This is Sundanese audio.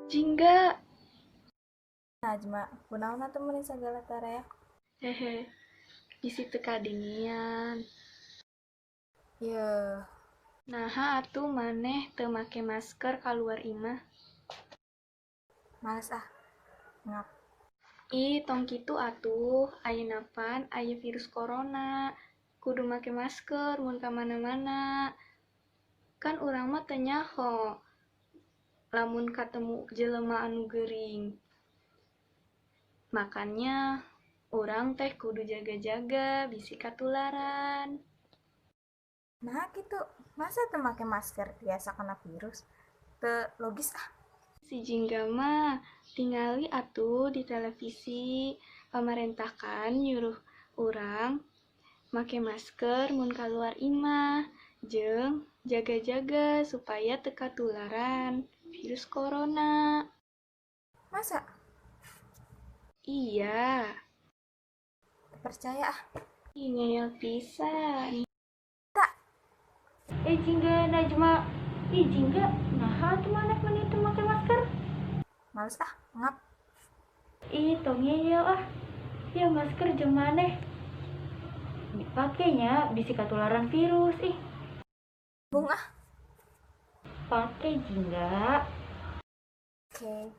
Jingga. Najma, kunaon atuh meuni sagala taraak? Hehe, bisi teu kadengean. Yeuh. Naha atuh maneh teu make masker kaluar imah? Males ah, ngap. Ih, tong kitu atuh, ayeuna pan aya virus corona. Kudu make masker mun ka mana-mana. Kan urang mah teu nyaho lamun katemu jelema anu gering. Makanya urang teh kudu jaga-jaga bisi katularan. Naha kitu? Masa teu make masker tiasa kana virus? Teu logis ah. Si Jingga mah tingali atuh di televisi, pamarentah kan nyuruh urang make masker mun kaluar imah jeung jaga-jaga supaya teu katularan virus corona. Masa? Iya. Teu percaya ah. Ih, ngeyel pisan. Tak. Eh, Jingga, Najma. Ih, Jingga, naha atuh maneh meuni teu make masker? Males ah, ngap. Ih, tong ngeyel ah. Ya masker jeung maneh dipake nya, bisi katularan virus ih. Embung ah. Pake, Jingga. Oke.